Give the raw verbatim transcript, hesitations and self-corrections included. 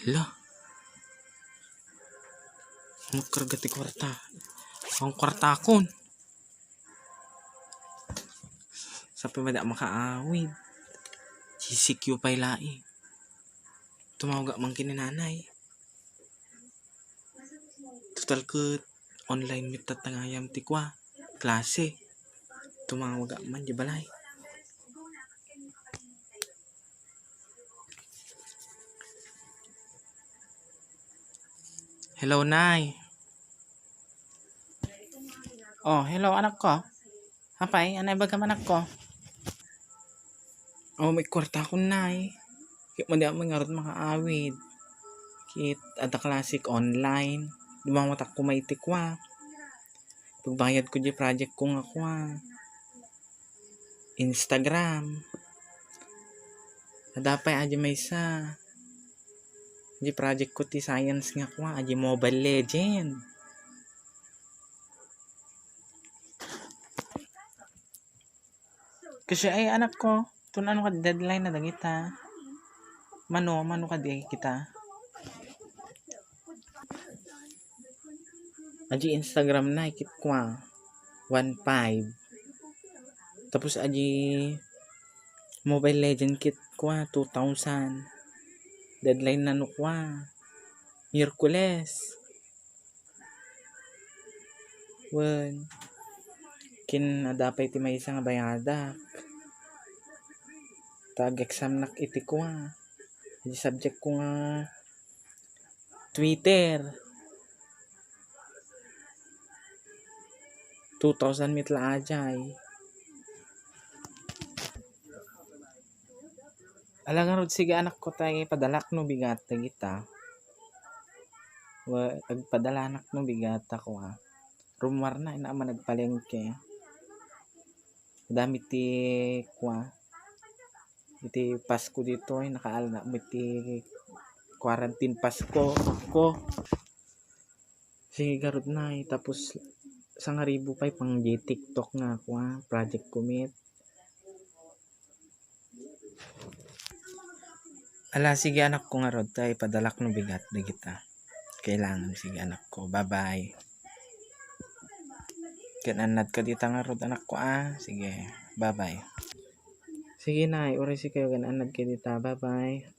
Ala. Nagkarga ti kwarta. Ang kwartakon. Sapay madi a makaawid. G C Q pay laeng. Tumawag man ken ni nanay. Total ket online meet tatta nga ayan ti kua, klase. Tumawag man di balay. Hello, Nay. Oh, hello, anakko. Apay, anay bagam, anakko? Oh, may kwartakon, Nay. Ket madi a man ngarud makaawid. Ket adda klase online. Dumawatak koma iti kua. Pagbayad ko di project ko nga kua. Instagram. Adda pay adi maysa. Di project ko ti science nga kua, adi Mobile Legend. Kasi ay, anakko, tun-, ano ka, deadline na dagita. Mano, mano ka di kita. Adi Instagram na, ikit kua, one five. Tapos adi Mobile Legend, ikit kua, two thousand. Deadline na no kua, Miyerkules. Wen, ken adda pay ti maysa nga bayadak. Ta ag-examnak iti kua. Iti subject ko nga Twitter. Two thousand met la ajay. Ala ngarud, sige, anakko, tay padalak no bigat dagita. Wa-, agpadalanak no bigat a kua. Rummuarna, ina, a managpalengke. Dami ti kua. Iti Pasko ditoy, nakaalna mo iti quarantine Pasko ko. Sige, garud, Nay. Tapos, sangaribu pay pang di TikTok nga kua, project ko met. Ala, sige, anakko, ngarud, tay padalak no bigat dagita. Kailangan, sige, anakko. Bye-bye. Ken annad ka dita ngarud, anakko, ah. Sige, bye-bye. Sige, Nay, uray sikayo, ken annad ka dita. Bye-bye.